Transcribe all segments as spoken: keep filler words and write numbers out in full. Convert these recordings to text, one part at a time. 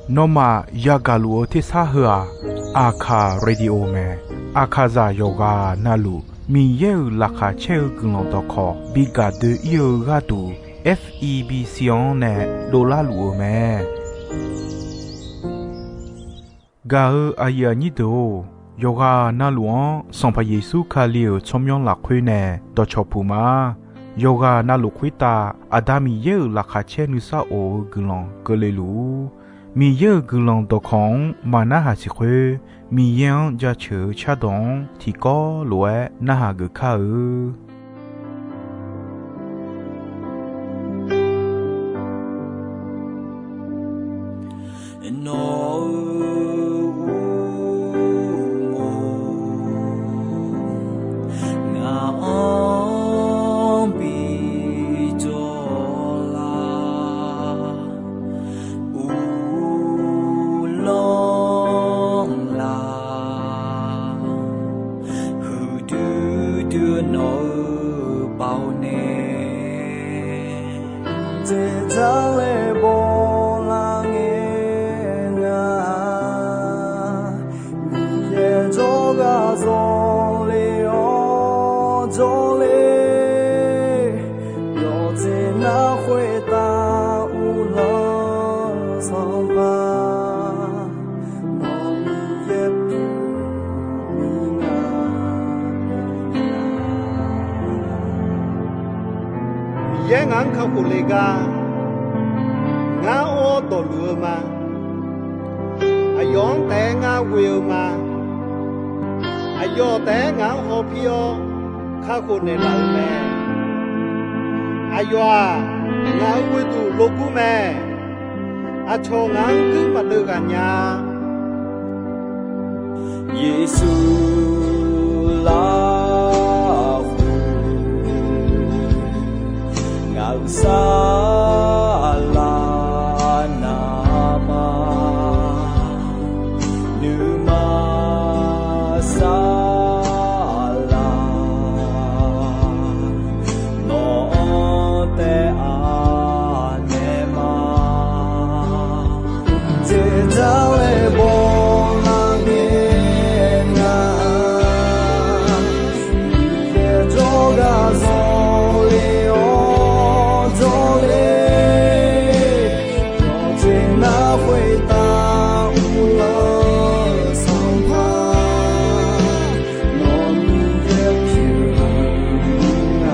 Nawmaf yagaq luf-eu tersar heu-aq, Aqkaq Radio mae. Aqkaqzaq yawqghaq navluf Miqyaer-euq laqkhaq caer-eu guiqlanq dawqkawq bi gaq doe-ir-eu gharduq, F E B C-anr nae dovlar luf-eu mae. Gaq-eu aqyuif aqnyir deuq-or, yawqghaq navluf-anr Sanqpaq Yeqsur Kali-euq tsawrmyanr lafkhoer nae dawqcawq puq ma. Yawqghaq navluf khoertav Aqda Miqyaer-euq laqkhaq caer nuisar of-eu guiqlanq keuvle luf-ur. Miqyaer-euq guiqlanq dawqkawq-anr maqnarhaq siq khoer, Miqyaer-anr jaceuq-eu cardawq-anr tiqkawv lof-aer narhaq geuf kar-eu. Nawq-euq uqmov ngaq-anr bijawr lar, uvlanr lar, huiqdui dui-eu nawq-euq baoq nae, dzeqdzaq laer bawlar ngae nga. Miqyaer jawrgar zawle-awr jawrle, yawqjeq nar khoertav uvlanr-eu Sanqpaq, nawq Miqyaer pyeuf-eu nga. Miqyaer ngaq-anr kakhof le gar, ngar or-awr dawqluf-eu ma. Aqyawf-anr taef-aer ngar ghoe-eu ma. Aqyawf taef-aer ngaq-anr hawpir-awr kakhof naeqlaf-eu mae. Aqyawf-aq, ngaq-euq ghoeduq logur mae. Aqcawq ngaq-anr guir maqdeuv ghaq nya-a. Yeqsur lafkhoer ngaq-euq saflar navma, nuima saflar nawq-anr taef-a naeq ma. Dzeqdzaq laer bawlar ngae nga. Miqyaer jawrgar zawle-awr jawrle, yawqjeq nar khoertav uvlanr-eu Sanqpaq, nawq Miqyaer pyeuf-eu nga.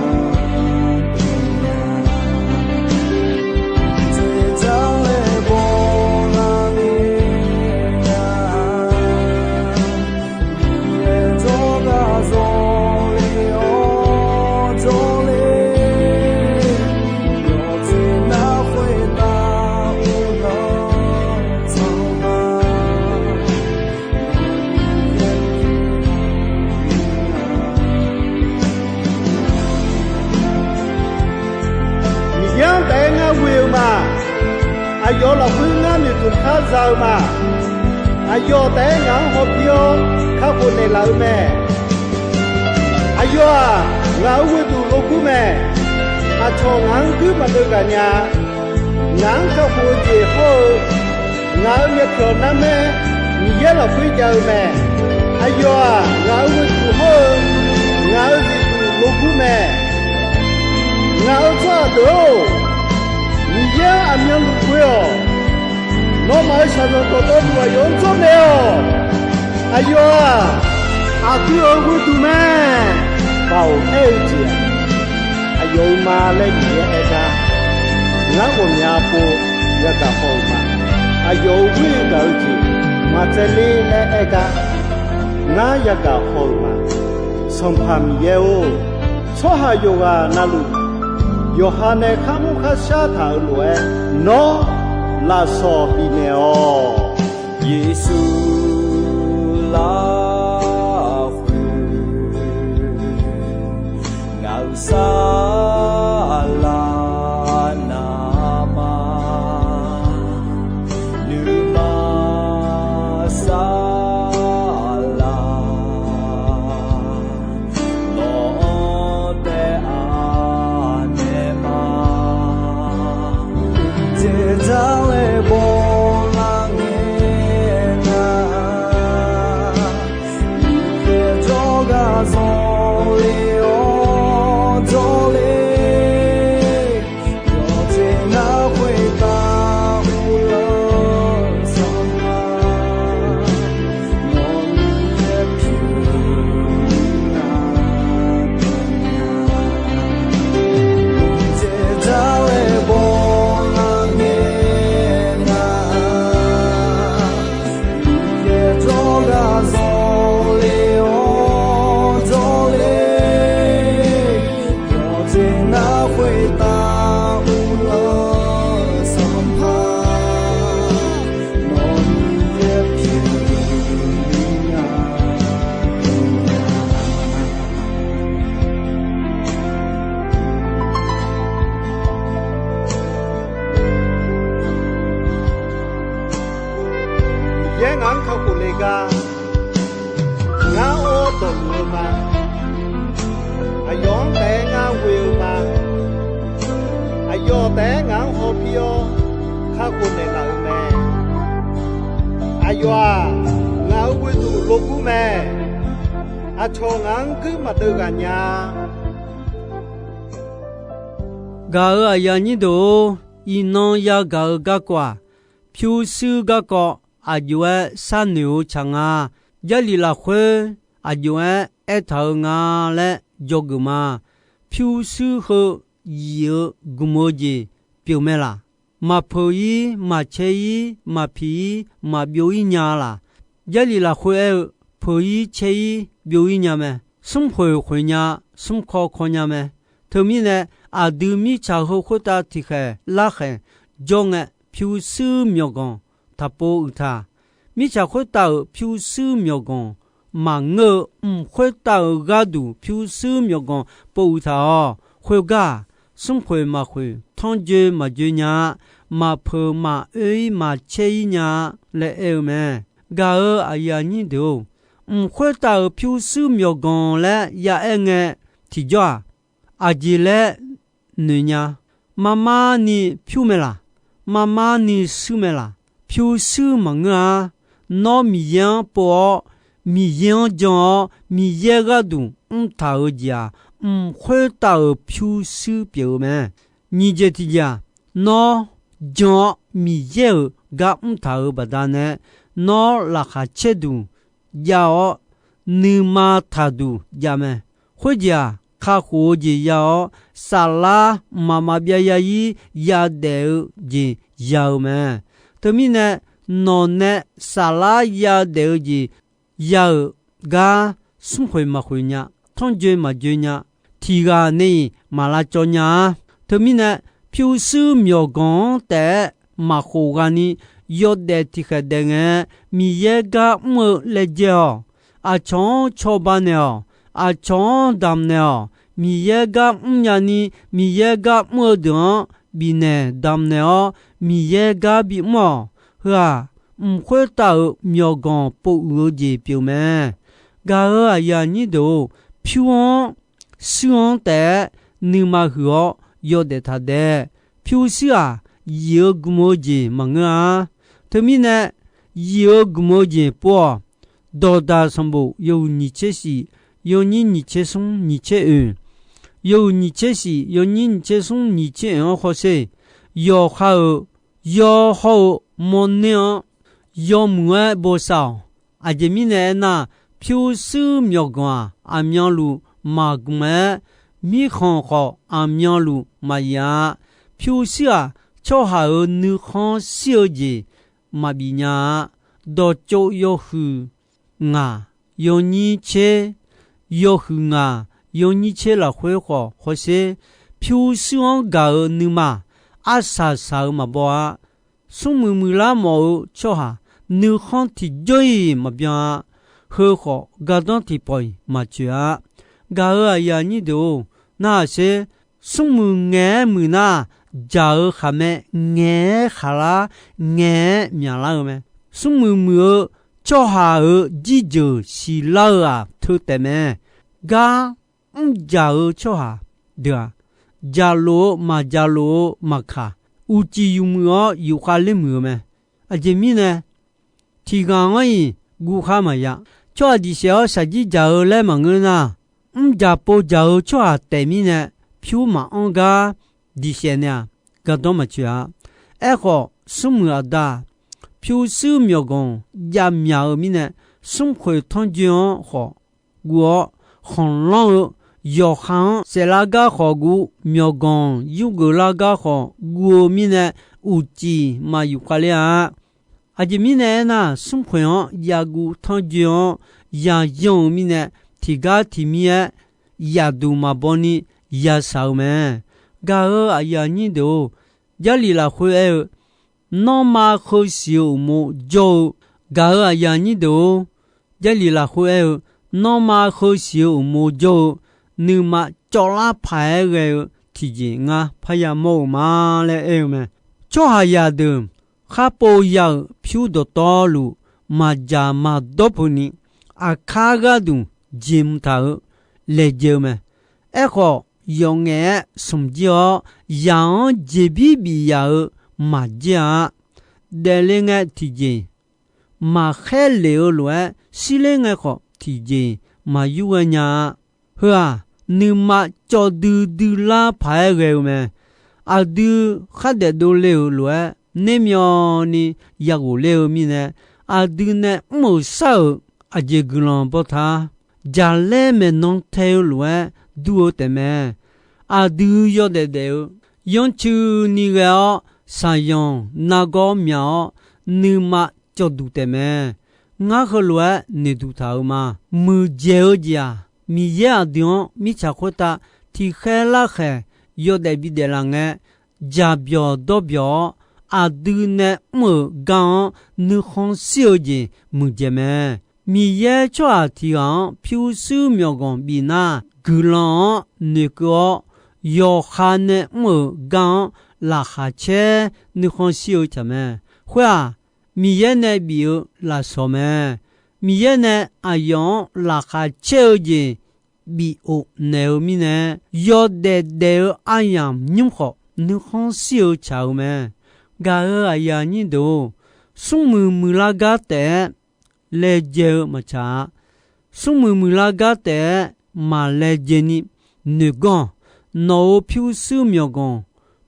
Dzeqdzaq laer bawlar ngae nga. Miqyaer jawrgar zawle-awr jawrle, yawqjeq nar khoertav uvlanr-eu Sanqpaq, Miqyaer-anr taef-aer ngar ghoe-eu ma. Aqyawf lafkhoer ngar noeqtmq khar za-eu ma. Aqyawf taef-aer ngaq-anr hawpir-awr kakhof naeqlaf-eu mae. Aqyawf-aq, ngaq-euq ghoeduq logur mae. Aqcawq ngaq-anr guir maqdeuv ghaq nya. Ngaq-anr kakhof-eu jeq hawr-eu, ngaq-euq myavpyawq narmaer Miqyaer lafkhoer jav-eu mae. Aqyawf-aq, ngaq-euq ghoeduq hawr-eu, ngaq-euq zifduq logur mae. Ngaq-euq tsawrhaq deuq-or, Miqyaer-anr aqmyanluf ghoe-awq. Nawmaf-euq shaqzanq dawqtawvluf aqyawf-anr dzawrnaeq-awq. Aqyawf-aq, aqdui-euq ghoeduq mae. Baoq aer-eu jeq, aqyawf-euq ma laer Miqyaer aer gar, ngar ghawqmya pov yagaq haw-euq ma. Aqyawf-euq ghoer-eu gaq-eu jeq maqtsaevler laer aer gar, ngar yagaq haw-euq ma. Sanqpaq Miqyaer-or, tsawrhaq yawqghaq navluf yawqha nae kharmr kharshar taq-euq lof-aer nawr lafsawq bifnaeq-awq. Yeqsur lafkhoer ngaq-euq saflar navma, nuima saflar nawq-anr taef-a naeq ma. Tiqjeq-iq jalaer bawlar ngae nga, Miqyaer jawrgar zanqler-awr jawrler, yawqjeq nar khoertav uvlanr sanqpaq, nawq Miqyaer pyeuf-eu nar dawqnya. Tiqjeq jalaer bawlar ngae nga, Miqyaer jawrgar zanqler-awr jawrler, yawqjeq nar khoertav uvlanr sanqpaq, nawq Miqyaer pyeuf-eu nar dawqnya. Miqyaer ngaq-anr kakhof le gar, ngar or dawqmuiq-eu ma. Aqyawf-anr taef-aer ngar ghoe-eu ma. Aqyawf taef-aer ngaq-anr hawpir-awr, kakhof naeqlaf-euq mae. Aqyawf-aq, ngaq-euq ghoeduq logur mae. Aqcawq ngaq-anr guir maqdeuv ghaq nya. Gaq-euq aqyuif aqnyir deuq-or, iqnan yagaq-eu garkawv-aq, pyurshuir garkawv aqjox-aer sharnoeq-eu tsaq nga. Jarlif lafkhoer aqjox-aer aertaq-eu nga laer dzawgeuf ma. Pyurshuir heu yif-eu gmq-eu jeq pyeuf mae laq? Maqpeuq-ir, maqcaer-ir, maqpiq-ir, maqbyov-ir nya laq? Jarlif lafkhoer aer-eu, peuq-ir, caer-ir, byov-ir nya mae. Smrkhoeq khoeq nya, smrkaw kaw nya mae. Teumirnae, aqdui mirtsaq heu khoertav tiqkhaeq larkhaeq jawr ngae, pyurshuir myawqganq taqpov uiq taq. Mirtsaq khoertav-euq pyurshuir myawqganq maqngeur-eu, mq khoertav-euq gharduq pyurshuir myawqganq pov uiq taq-awq. Khoergar-aq, smrkhoeq maqkhoeq, tanrjoe maqjoe nya-a, maqpeuq maqoer-ir maqcaer-ir nya-a laer aer-eu mae. Gaq-euq aqyuif aqnyir deuq-or, mq khoertav-euq pyurshuir myawqganq laer ya aer ngae, tiqjawr-aq, aqjeq laer noeq nya. Marmar ni pyur mae laq? Marmar ni shuir mae laq? Pyurshuir maqngeur-a. Nawr Miqyaer-anr pov-awr, Miqyaer-anr jan-awr, Miqyaer gharduq mrtaq-eu jeq-aq, mq khoertav-euq pyurshuir pyeuf-eu mae. Nyiq jeq tiqjeq-aq, nawr jan-awr Miqyaer-euq gar mrtaq-euq baqdanae, nawr laqkhaq caerduq jav-awr, nuima taqduq jav mae. Khoerjeq-aq, kakhof-eu jeq ya-awr, saflar mqmaq maqbyav ya-ir yadaef-eu jeq ya-eu mae. Teumirnae, nawq nae saflar yadaef-eu jeq ya-euq gar smrkhoeq maqkhoeq nya, tanrjoe maqjoe nya, tiq ghaq nae-iq maq lavcawv nya-a. Teumirnae, pyurshuir myawqganq-anr taef-aer maqkhof ghaq ni yawdaef tiqkhaeq daef ngae, Miqyaer gar mr-eu laejae-awq. Aqcawq-anr cawba naeq-awq. Aqcawq-anr damq naeq-awq. Miqyaer gar mrnya ni, Miqyaer gar mr-eu deuq-anr bifnaeq damqnaeq-awr, Miqyaer gar bimr-awq. Heu-aq, mq khoertav-euq myawqganq pov uiq-eu jeq pyeuf mae. Gaq-euq aqyuif aqnyir deuq-or, pyur-anr shuir-anr taef-aer nuima huiq-awr yawdaef taq daef. Pyurshuir-aq, yif-eu gmq-eu jeq maqngeur-a. Teumirnae, yif-eu gmq-eu jeq pov-awq. Dawqdaq sanqbof yawhuiq nyiq tser shif, yawnyir nyiq tser smr nyiq tser oeq, yawhuiq nyiq tser shif, yawnyir nyiq tser smr nyiq tser oeq-anr hawsher. Yawqha-euq yawr hawr-eu mawrner-anr yawmuiq-aer bosav-awq. Aqjeq mirnae aernar, pyurshuir myawqganq-aq, aqmyanluf maqgmq-aer, mirkhanq khawf aqmyanluf maqyaf-a. Pyurshuir-aq, tsawrhaq-euq nuikhanr shir-eu jeq maqbif nya-a. Dawqtsov yawhuiq ngaq, yawnyir tser, yawhuiq ngaq, yawnyir tser lafkhoer khawf hawsher. Pyurshuir-anr gaq-euq nuima arsaq saq-eu maqbaw-a. Smrmuiq muiqlar mawf-eu tsawrhaq nuikhanr tiqjawr-iq maqbyan-a. Heu khawf gardanr tiqpawf-iq maqtsoeq-a. Gaq-euq aqyuif aqnyir deuq-or, narhaq sher. Smrmuiq ngaeq-aer muiq nar, jaq-eu khaqmae ngaeq-aer khaqlar, ngaeq-aer myaqlar-eu mae. Smrmuiq muiq-eu tsawrhaq-euq jirjeuq siqlar-eu-aq teu taef mae. Gar mrjaq-eu tsawrhaq deuq-aq, jaqlof-eu maqjaqlof-eu maqkaq, uqcif yufmuiq-awr yufkhav ler muiq-eu mae. Aqjeq mirnae, tiqghaq-anr-iq guvkhar maqya. Tsawrhaq diqsaef-awr shaqjir dzaq-eu laer maqngeur nar, mrdzaq povdzaq-eu tsawrhaq taef mirnae, pyur maqanr gar diqsaef nae-aq, gardanr maqtsoeq-a. Aerkhawf, smrmuiq aqda, pyurshuir myawqganq javmyaq-eu mirnae, smrkhoeq tanrjoe-anr khawf guv-awr, khanqlanr-eu yawqha-anr saeflar gar khawf guv, myawqganq yurgeuf lar gar khawf guv-eu mirnae, uqcif maq yufkhav ler-a. Aqjeq mirnae aernar, smrkhoeq-anr yaguv tanrjoe-anr yayanr-eu mirnae, tiqgar tiqmir-aer yaqduq maqbaw ni yashaq-eu mae. Gaq-euq aqyuif aqnyir deuq-or, Jarlif lafkhoer aer-eu, nanrma kheuvsiq-eu uqmov jawr-eu, gaq-euq aqyuif aqnyir deuq-or, Jarlif lafkhoer aer-eu, nanrma kheuvsiq-eu uqmov jawr-eu, nuima cawvlar paq-aer ghae-eu tiqjeq ngar parya mawr-eu ma laer aer-eu mae. Tsawrhaqzaq deuq kharpov ya-euq pyur dawqtawvluf maqdzaq maqdawr peuq ni, aqkar gharduq jeq mq taq-euq laejae-eu mae. Aerkhawf, yawf ngaef-aer smq jir-awr, zaq-anr jeqbir bif yaf-eu maqjaer-a. Daefle ngae tiqjeq, maqkhaer lef-eu lof-aer shirler ngae khawf, tiqjeq maqyur ghae nya-a. Heu-aq, nuima cawv duidui lar paq-aer ghae-eu mae. Aqdui khardaef dovle-euq lof-aer nermyawvni yaghof ler-eu mirnae, aqdui nae mr-euq shar-euq aqjeq guiqlanq baw ta. Jaqlaer maeqnan tae-eu lof-aer dur-eu taefmae. Aqdui yawdaef daef-eu yanrcuini ghae-awr, shaqyanq nargawr myaq-awr, nuima cawvduq taefmae. Ngar heulof-aer noeqduq taq-euq ma. Muiqdzaeq-eu jeq-aq, Miqyaer aqdui-anr mirtsaq khoertav tiqkhaer larkhaeq yawdaef bidaef laf ngae, jaqbyawq dawrbyawq-awr, aqdui nae mr-euq gar-anr nuikhanr shir-eu jeq muiqdzaeq mae. Miqyaer tsawrhaq tiq ghaq-anr pyurshuir myawqganq bif nar, guiqlanq-anr noeqkeuv-awr, yawqha nae mr-euq gar-anr laqkhaq caer nuikhanr shir-eu tsaq mae. Khoer-aq, Miqyaer nae bif-eu lafsawq mae. Miqyaer nae aqyawf-anr laqkhaq caer-eu jeq bif of naeq-eu mirnae, yawdaef daef-eu aryamq nymr khawf nuikhanr shir-eu tsaq-eu mae. Gaq-euq aqyuif aqnyir deuq-or, smrmuiq muiqlar gar taef-aer laejae-eu maqtsaq-a. Smrmuiq muiqlar gar taef-aer maq laejae ni noeqganr, nawq-euq pyurshuir myawqganq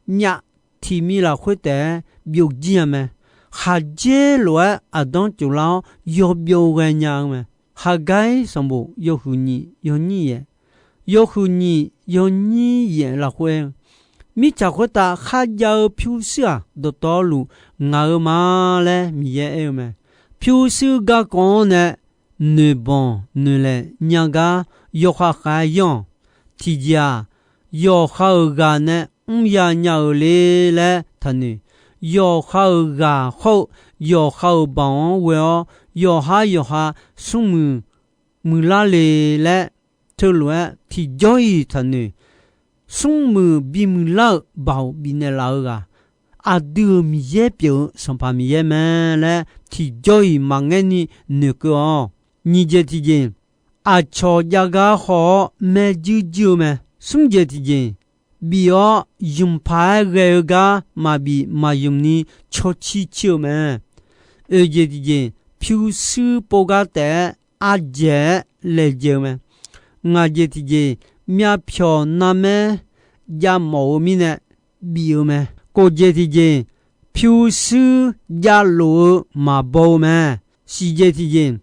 myav tiq mi lafkhoer taef-aer byovjir-a mae. Khaqdzer lof-aer aqdanr tsoflar-awr yawbyov ghaenya-eu mae. Haqgair sanqbof yawhuiq nyiq yawnyir yaef, yawhuiq nyiq yawnyir yaef lafkhoer-eu, mirtsaq khoertav kharjav-eu pyurshuir-aq, dawqtawvluf ngaq-eu ma laer Miqyaer aer-eu mae. Pyurshuir garkawv-anr nae noeqbanq noeqlaeq nya gar yawkhav khav-aer yanr-awq. Tiqjeq-aq, yawqha-euq ghaq nae mrya nya-eu le laer taqnoeq. Yawqha-euq ghaq hawr-eu yawqha-euq baoq-anr ghoe-awr, yawqhar yawqha smrmuiq muiqlar le laer teulof-aer tiqjawr-iq taqnoeq. Smrmuiq bimuiq lar-euq baoq bifnaeq laf-eu ghaq, aqdui-euq Miqyaer pyeuf-eu Sanqpaq Miqyaer mae laer tiqjawr-iq maqngaer ni noeqkeuv-awq. Nyiq jeq tiqjeq, aqcawq jav gar haw-awr maerjuir juir-eu mae. Smr jeq tiqjeq, bif-awr ymq paq-aer ghae-eu gar maqbif maqymq ni cawcir cir-eu mae. Oeq jeq tiqjeq, pyurshuir pov gar taef-aer ardzaeq-aer laejae-eu mae. Ngaq jeq tiqjeq, myavpyawq narmaer javmawf-eu mirnae bif-eu mae. Kof jeq tiqjeq, pyurshuir javlof-eu maqbaw-eu mae. Siq jeq tiqjeq,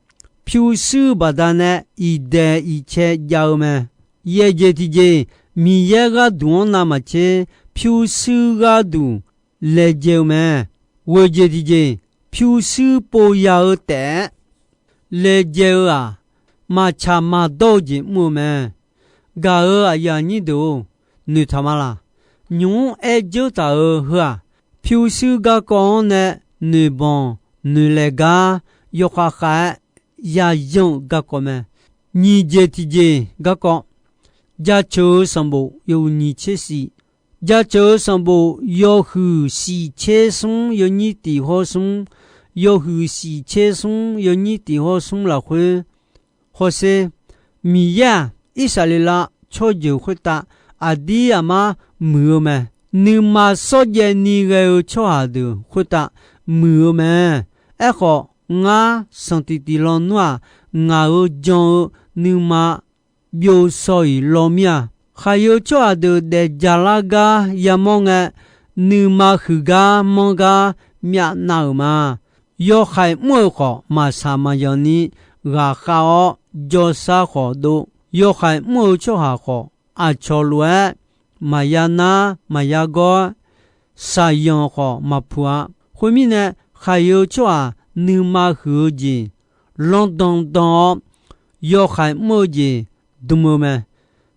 pyurshuir baqdanae iqdaeq iqcae jav-eu mae. Yaeq jeq tiqjeq, Miqyaer gharduq-anr navmaqtser pyurshuir gharduq laejae-eu mae. Ghoeq jeq tiqjeq, pyurshuir pov ya-eu taef-aer laejae-eu-aq, maqtsaq maqdawr-eu jeq mr-eu mae. Gaq-euq aqyuif aqnyir deuq-or, noeqtaq ma laq? Nymq-mr aer dzeur taq-euq heu-aq, pyurshuir garkawv-anr nae noeqbanq noeqlaeq gar yawkhav khav-aer yayan-eu garkawv mae. Nyiq jeq tiqjeq garkawv, Jaceuq-eu sanqbof yawhuiq nyiq tser shif, Jaceuq-eu sanqbof yawhuiq shif tser smr yawnyir tiq hawr smr, yawhuiq shif tser smr yawnyir tiq hawr smr lafkhoer, hawsher, Miqyaer-aq, Irsaqleqlav tsawrjeuq khoertav aqdir aqmar muiq-eu mae. nuima sawrjaev ni ghae-eu tsawrhaq deuq khoertav muiq-eu mae. Aerkhawf, ngar sanqtiq tiq lawnmr-aq, ngaq-euq jan-eu nuima byovshaw-iq law mir-a. Khaqyeu tsawrhaq deuq daefdzaq lar gar yamawr ngae, nuima huiqgar manrgar myavnav-euq ma. Yawhaiq mr-eu khawf, maqsaq maqzanq ni ghaqkhav-awr jawrshar khawf dov. Yawhaiq mr-eu tsawrhaq khawf, aqcawq lof-aer maqya nar maqya gawr-aer, shaqzanq khawf maqpuq-a. Khoermirnae, khaqyeu tsawrhaq nuima huiq-eu jeq lanrdan dan-awr, yawhaiq mr-eu jeq dm-eu mae.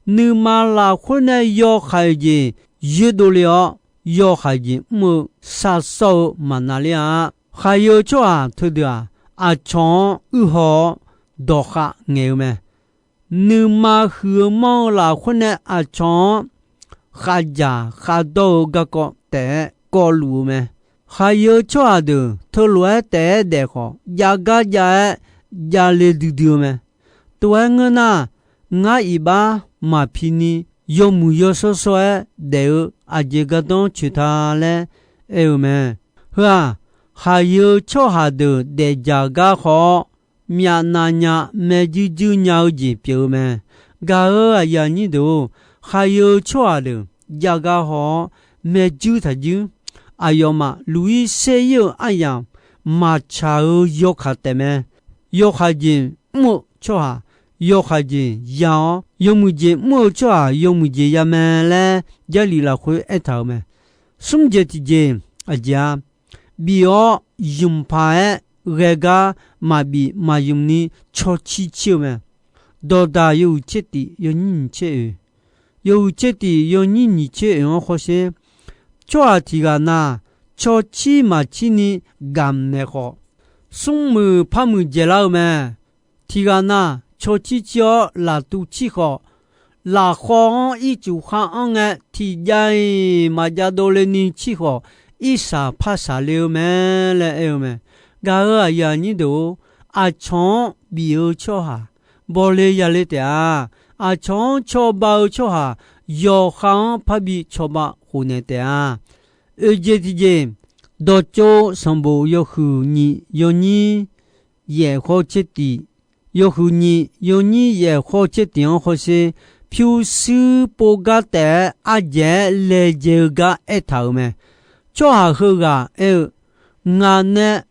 Nuima lafkhoer nae yawhaiq jeq yoerdov le-awr, yawhaiq jeq mr-eu shar sawr-eu maqnav ler-a. Khaqyeu tsawrhaq teudeuq-aq, aqcawq-anr uirhaw-awr dawqkhav ngaeq-eu mae. Nuima huiq-eu manr-eu lafkhoer nae aqcawq-anr khavdzaq khavdawr-eu garkawv taef-aer kawvluf-eu mae. Khaqyeu tsawrhaq deuq teulof-aer taef-aer daef khawf, jav gar jav-aer javle duidui-eu mae. Tov-aer ngeur nar, ngar iqbax maqpi ni yawmuiq yawshawr shawr-aer daef-eu aqjeq gardanr coeq ta laer aer-eu mae. Heu-aq, khaqyeu tsawrhaq deuq daefdzaq gar haw-awr, myavnav nya, maeqjuir juir nya-eu jeq pyeuf-eu mae. Gaq-euq aqyuif aqnyir deuq-or, khaqyeu tsawrhaq deuq jav gar haw-awr, maeqjuir taqjuir. Aqyawfmaf luq-ir ser-ir-eu aryamq maqtsaq-eu yawkaq taef mae. Yawkaq jeq mr-eu tsawrhaq, yawkaq jeq ya-awr, yawmuiq jeq mr-eu tsawrhaq yawmuiq jeq ya mae laer Jarlif lafkhoer aertaq-euq mae. Smr jeq tiqjeq, aqjeq-a, bif-awr zmq paq-aer ghae gar maqbif maqzmq ni cawcir cir-eu mae. Dawqdaq yawhuiq tser tif yawnyir nyiq tser oeq, yawhuiq tser tif yawnyir nyiq tser oeq-anr hawsher, tsawrhaq tiq ghaq na cawcir maqcir ni gamq naeq khawf, smrmuiq parmuiq dzaeqlar-eu mae. Tiq ghaq na cawcir cir-awr laftuv cir khawf, lafkhawv-anr ircuf khar anr ngae, tiqjav-iq maqjav dovle ni cir khawf, irsaq parsaq le-eu mae laer aer-eu mae. Gaq-euq aqyuif aqnyir deuq-or, aqcawq-anr bif-eu tsawrhaq bawle yale taef-a. Aqcawq-anr cawba-eu tsawrhaq yawqha-anr parbi cawba khofnaeq taef-a. Oeq jeq tiqjeq, dawqtsov sanqbof yawhuiq nyiq yawnyir yaef khawr tser tif, yawhuiq nyiq yawnyir yaef khawr tser tif-anr hawsher, pyurshuir pov gar taef-aer ardzaeq-aer laejae-eu gar aertaq-euq mae. Tsawrhaq heughaq aer-eu, ngaq nae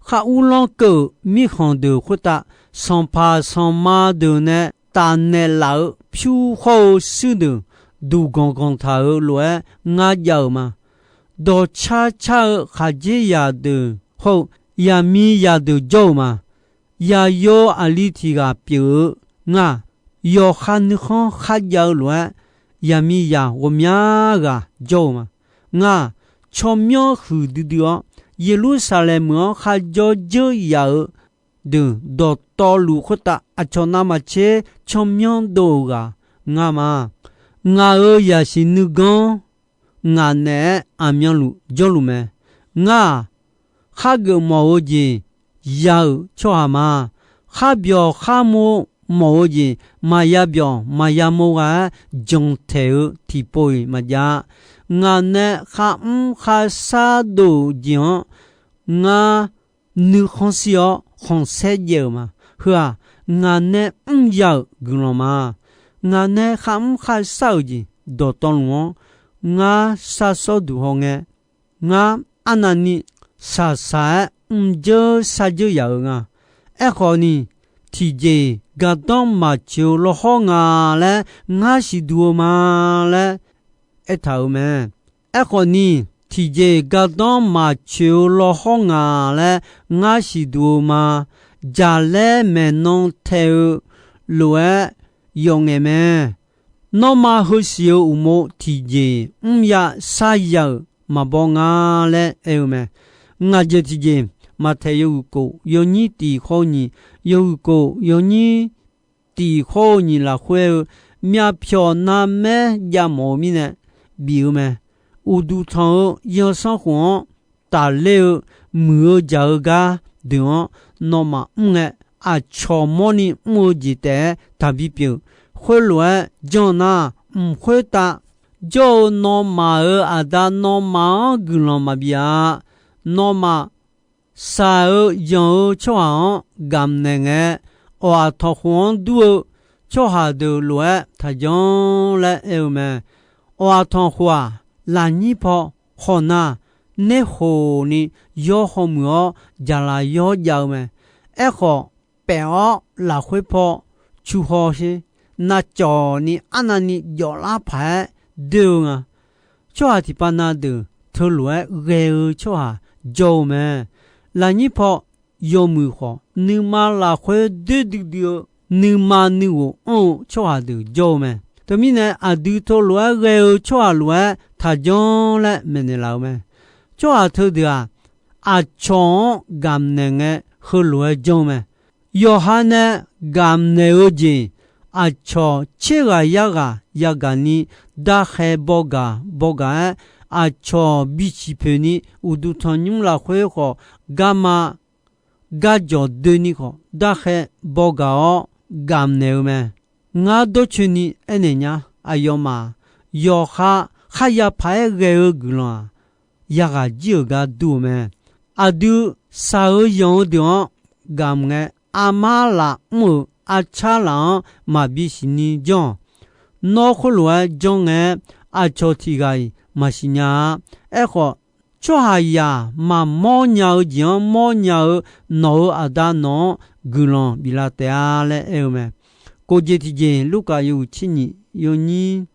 khar urlanr keuv-euq mirkhanq deuq khoertav, sanqpaq sanqma deuq nae tafnaeq laf-eu pyur hawr-eu shuir deuq duqganq ganq taq-euq lof-aer ngar jav-euq ma. Dawqcar car-eu khaqdzerzaq deuq hawr-eu yaqmiqzaq deuq jawr-euq ma. Yaqyo aqli tiq ghaq pyeuf-eu ngar, yawqha nuikhanr kharjav-eu lof-aer, yaqmiqzaq ghawqmya ghaq jawr-eu ma. Ngar, tsawrmyanr huiq duidui-awr, Yeqlursaqlaeq meuq-anr kharjawr dzeur yaf-eu deuq dawqtawvluf khoertav aqcawq navmaqtser tsawrmyanr dov-euq ghaq ngar ma. Ngaq-euq yaqsiq nuiganr ngaq naeq-aer aqmyanluf jawrluf mae. Ngar-aq, khargeuf mawf-eu jeq ya-euq tsawrhaq ma. Kharbyawq kharmo mawf-eu jeq maqya byawq maqya mo ghaq-aer jantaeq-eu tiqpov-iq maqjav-a. Ngaq nae kharmr kharshar dov-euq jeq-anr ngar nuikhanr shir-awr khanqsaer jaev-euq ma. Heu-aq, ngaq nae mrya-euq guiqlanq ma. Ngaq nae kharmr kharshar-euq jeq dawqtawvluf-anr ngar shar sawr duq hawngae, ngar arnavni shaqshaq-aer mrdzeur shardzeur yaf-euq nga. Aerkhawfni, tiqjeq-iq gardanr maqtsoeq-eu lawhawr nga laer ngar siqduq-eu ma laer aertaq-euq mae. Aerkhawfni, tiqjeq-iq gardanr maqtsoeq-eu lawhawr nga laer ngar siqduq-eu ma. Jaqlaer maeqnan tae-eu lof-aer yawf ngaeq mae. Nanrma heusiq-eu uqmov tiqjeq-iq mrya sharya-euq maqbaw nga laer aer-eu mae. Ngaq jeq tiqjeq, Maqtaeq yawhuiq kof yawnyir tiq khawr-eu nyiq, yawhuiq kof yawnyir tiq khawr-eu nyiq lafkhoer-eu, myavpyawq narmaer jav mawf-eu mirnae bif-eu mae. Uqduq tanq-eu zanrsanrkhof-anr tafler-eu muiq-eu jaq-eu gar deuq-anr nawmaf mr ngae, aqcawq mawrni mr-eu jeq taef-aer taqbi pyeuf. Khoerlof-aer janr nar, mq khoertav jawr-eu nawmaf-euq aqda nawmaf-anr guiqlanq maqbif-a. Nawmaf shaq-eu yanq-eu tsawrhaq-anr gamq naeq ngae, awq-aq tanqkhof-anr dur-eu tsawrhaq deuq lof-aer taqjanr laer aer-eu mae. Awq-aq tanqkhof-aq, lafnyir paw khawf nar, nerkhof ni yawr hawmuiq-awr jaqlaq yawr jav-eu mae. Aerkhawf, paef-awr lafkhoer paw cu haw sher, navcawq ni arnavni jawflar paq-aer doer-eu nga. Tsawrhaq tiqpav na deuq teulof-aer ghae-eu tsawrhaq jawr-eu mae. Lafnyir paw yawmuiq khawf, nuima lafkhoer doer duidui-eu nuima nuighof anr-eu tsawrhaq deuq jawr-eu mae. Teumirnae, aqdui teulof-aer ghae-eu tsawrhaq lof-aer taqjanr laer maeqnaeq laf-eu mae. Tsawrhaq teudeuq-aq, aqcawq-anr gamq naeq ngae heulof-aer janr-eu mae. Yawqha nae gamq naeq-eu jeq, aqcawq tser ghaq yar ghaq yagaq ni darkhae bawgaq bawgaq-aer, aqcawq bisiq poeq ni uqduq tanqnymr lafkhoer khawf, garma garjawq doeni khawf, darkhae bawgaq-awr gamq naeq-eu mae. Ngar dawrcoeni aernaeq nya. Aqyawfmaf yawqha kharya paq-aer ghae-eu guiqlanq-aq, yaghaq jir-euq gar dur-eu mae. Aqdui shaq-eu yanq-eu deuq-anr gamq ngae, armar laf mr-euq arcar laf-anr maqbi siqni janr-awq. Nawr khoerlof-aer janr ngae-aer, aqcawq tiq ghaq-iq maqsiq nya-a. Aerkhawf, tsawrhaqzaq maqmawr nya-eu jeq-anr mawrnya-eu nawq-euq Aqda nawq-anr guiqlanq biflaf taef-a laer aer-eu mae. Kof jeq tiqjeq, Lurkaf yawhuiq tser nyiq yawnyir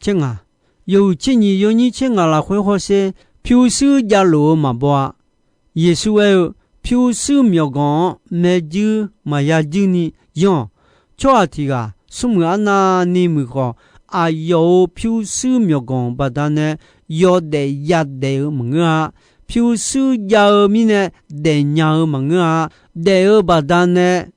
tser ngaq, yawhuiq tser nyiq yawnyir tser ngaq lafkhoer hawsher, pyurshuir javluf-eu maqbaw-a. Yeqsur aer-eu, pyurshuir myawqganq-anr maerjuir maqya juir ni yanr-awq. Tsawrhaq tiq ghaq smrmuiq arnavni muiq khawf, aqyawf-euq pyurshuir myawqganq baqdanae yawdaef yadaef-eu maqngeur-a. Pyurshuir jav-eu mirnae daefnya-eu maqngeur-a. Daef-eu baqdanae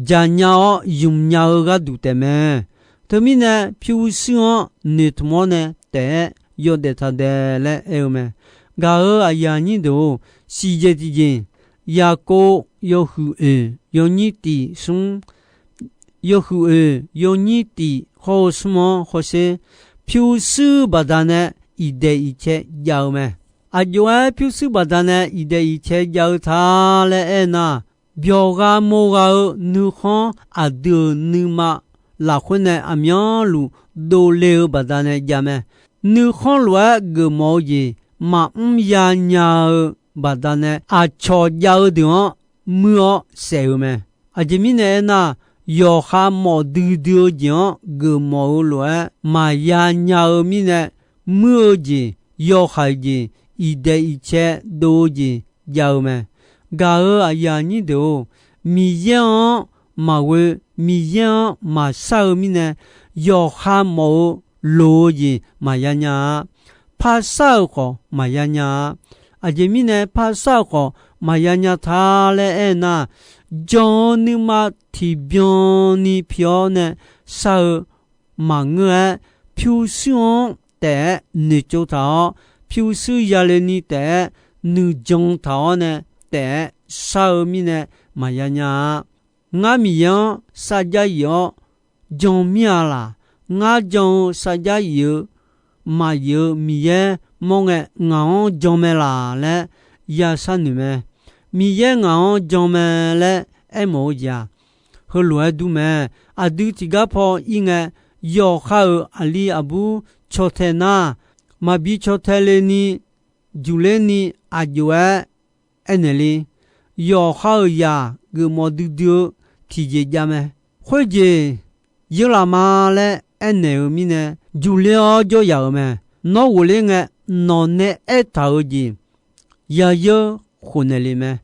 jaqnya-awr ymqnya-eu gharduq taefmae. Teumirnae, pyurshuir-anr noeqtmq-awr nae taef-aer yawdaef taqdaef laer aer-eu mae. Gaq-euq aqyuif aqnyir deuq-or, siqjeq tiqjeq, Yaqkov yawhuiq oeq yawnyir tiq smr, yawhuiq oeq yawnyir tiq hawr-eu smr-anr hawsher, pyurshuir baqdanae iqdaeq iqcae jav-eu mae. Aqjox-aer pyurshuir baqdanae iqdaeq iqcae jav-eu ta laer aernar, byawq gha mo gha-eu nuikhanr aqdui-euq nuima lafkhoer nae aqmyanluf dovle-eu baqdanae jav mae. Nuikhanr lof-aer geufmawf-eu jeq maqmr yanya-eu baqdanae, aqcawq jav-eu deuq-anr muir-awr saef-eu mae. Aqjeq mirnae aernar, yawqha mawf duidui-eu jeq-anr geufmawf-eu lof-aer maqya nya-eu mirnae, muir-eu jeq, yawhaiq jeq, iqdaeq iqcae dov-eu jeq jav-eu mae. Gaq-euq aqyuif aqnyir deuq-or, Miqyaer-anr maqghoe, Miqyaer-anr maqshar-eu mirnae, yawqha mawf-eu loq-eu jeq maqya nya-a. Parshar-euq khawf maqya nya-a. Aqjeq mirnae parshar-euq khawf maqya nya ta laer aernar, jan-eu nuima tiqbyan ni pi-awr nae shar-eu maqngeur-aer, pyurshuir-anr taef-aer noeqtsov taq-awr, pyurshuir yale ni taef-aer nuijan taq-awr nae taef-aer shar-eu mirnae maqya nya-a. Ngar Miqyaer-anr sarjax yif-awr jan mir-a laq. Ngar jan-eu sarjax yif-eu maqyif-eu Miqyaer mawr ngae, ngaq-anr jan mae laq laer ya sharnoeq mae. Miqyaer ngaq-anr jan mae laer aermawf-eu jeq-aq, heulof-aer dur mae. Aqdui tiqgar paw ir ngae, yawqha-euq aqli aqbur caw tae nar, maqbi caw tae le ni, juqler ni aqjox-aer aernaeq le. Yawqha-euq zaq geufmawf duidui-eu tiqjeq jav mae. Khoerjeq yeur laf ma laer aernaeq-eu mirnae, juqler-awr jawr yaf-euq mae. Nawr ghofler ngae, nawq nae aertaq-euq jeq yayeur khofnaeq le mae.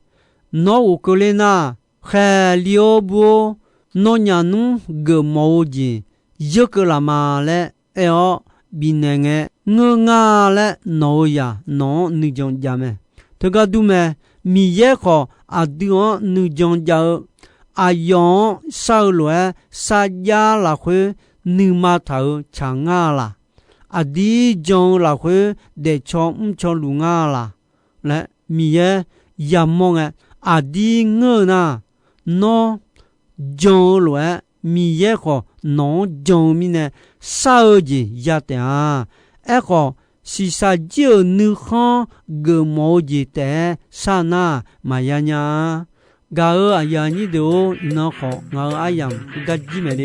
Nawr ghofkeuvler nar, khaeqli-or bur-or, nawnyaf nmr geufmawf-eu jeq yeur keuv laf ma laer aer-awr bifnaeq ngae, ngeur nga laer nawq-euq zaq nawq-anr nuijan jav mae. Teugar dur mae. Miqyaer khawf aqdui-anr nuijan jav-eu, aqyawf-anr shar-eu lof-aer sarjax lafkhoer nuima taq-euq tsaq ngar-a laq. Aqdir jan-eu lafkhoer daefcaw mrcaw luf ngar-a laq laer Miqyaer yamawr ngae, aqdir ngeur-eu nar, nawr jan-eu lof-aer Miqyaer khawf nawq-anr jan-eu mirnae, shar-eu jeq ya taef-a. Aerkhawf, shiqshaq jir-euq nuikhanr geufmawf-eu jeq taef-aer shar nar maqya nya-a. Gaq-euq aqyuif aqnyir deuq-or, iqnan khawf ngaq-euq aryamq heugar jir mae le.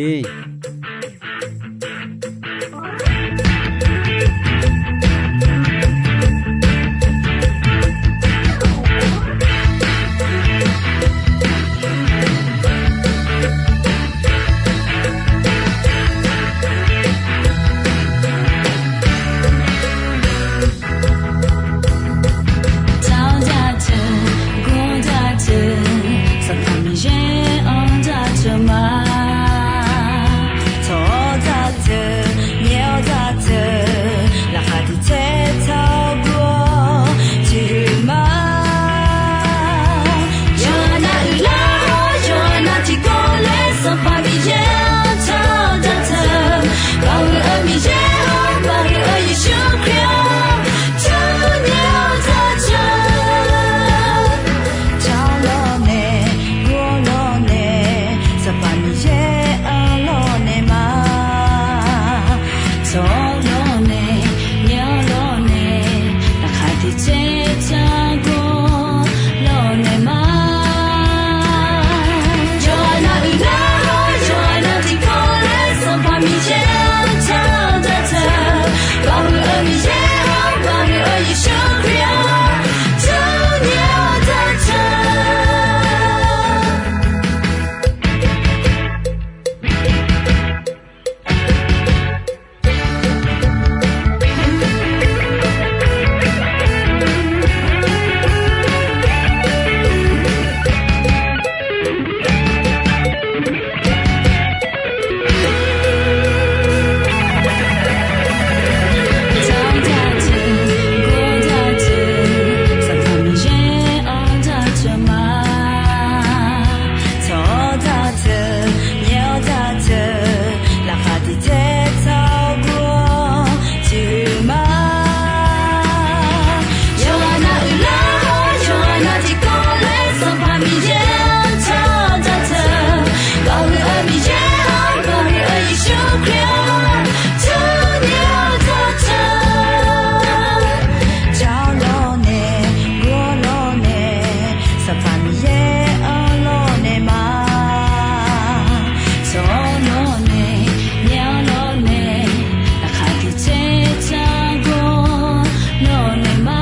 Tawqdaq teu, gordaq teu, Sanqpaq Miqyaer anr daq teu ma. Tawq-awr daq teu, nyaef-awr daq teu, laqkhaq tiq tser taq gor-awr tiq huiq ma. Yawqha nav uiqlar-awr, yawqha nav tiqkawv laer Sanqpaq Miqyaer-anr tawq daq teu, Baoq huiq-eu Miqyaer-awr, Baoq huiq-eu Yeqsur Kali-awr, tawq nyaef-awr daq teu. Tawq lawrnae, gor lawrnae, Sanqpaq Miqyaer-anr lawrnae ma. Tawq lawrnae, nyaef lawrnae, laqkhaq tiq tser taq gor lawrnae ma. Yawqha nav uiqlar-awr, yawqha nav tiqkawv laer Sanqpaq Miqyaer-anr tawq daq teu, Baoq huiq-eu Miqyaer-awr, Baoq huiq-eu Yeqsur Kali-awr, tawq nyaef-awr daq teu. Tawq daq teu, gordaq teu, Sanqpaq Miqyaer anr daq teu ma. Tawq-awr daq teu, nyaef-awr daq teu, laqkhaq tiq tser taq gor-awr tiq huiq ma. Yawqha nav uiqlar-awr, yawqha nav tiqkawv laer Sanqpaq Miqyaer-anr tawq daq teu, Baoq huiq-eu Miqyaer-awr, Baoq huiq-eu Yeqsur Kali-awr, tawq nyaef-awr daq teu. Jawr lawrnae, gor lawrnae, Sanqpaq Miqyaer-anr lawrnae ma. Tawq-awr lawrnae, nyaef-awr lawrnae, laqkhaq tiq tser taq gor lawrnae ma.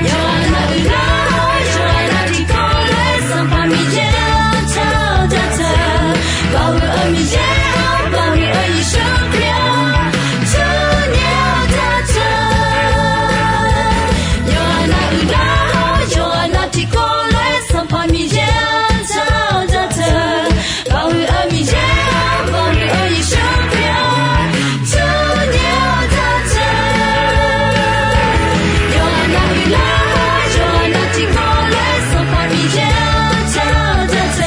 Yawqha nav uiqlar-awr, yawqha nav tiqkawv laer Sanqpaq Miqyaer-anr tawq daq teu, Baoq huiq-eu Miqyaer-awr, Baoq huiq-eu Yeqsur Kali-awr, tawq nyaef-awr daq teu. Yawqha nav uiqlar-awr, yawqha nav tiqkawv laer Sanqpaq Miqyaer-anr tawq daq teu, Baoq huiq-eu Miqyaer-awr, Baoq huiq-eu Yeqsur Kali-awr, tawq nyaef-awr daq teu. Yawqha nav uiqlar-awr, yawqha nav tiqkawv laer Sanqpaq Miqyaer-anr tawq daq teu,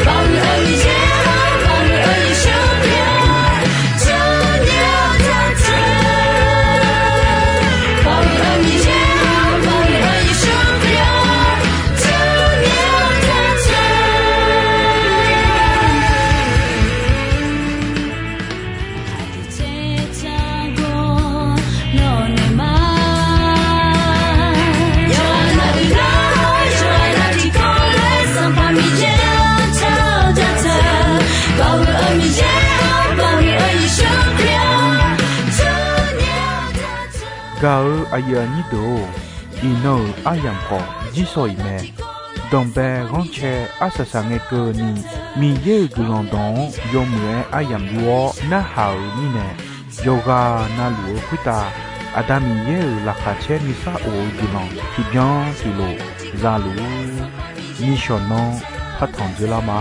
Baoq huiq-eu Miqyaer-awr, Baoq huiq-eu Yeqsur Kali-awr, tawq nyaef-awr daq teu. Baoq huiq-eu Miqyaer-awr, Baoq huiq-eu Yeqsur Kali-awr, tawq nyaef-awr daq teu. Gaq-euq aqyuif aqnyir deuq-or, iqnan-euq aryamq khawf jirshaw-iq mae. Danqbae ghanrcae arsaq saq ngae keuvni, Miqyaer-euq guiqlanq dawq-anr yawmuiq-aer aryamq yur-awr narhaq-euq mirnae, yawqghaq navluf-eu khoertav Aqda Miqyaer-euq laqkhaq caer nuisar of-eu guiqlanq tiqbyan tiqlof za luf-ur. Nishawq nanr partanq dzeurlar ma.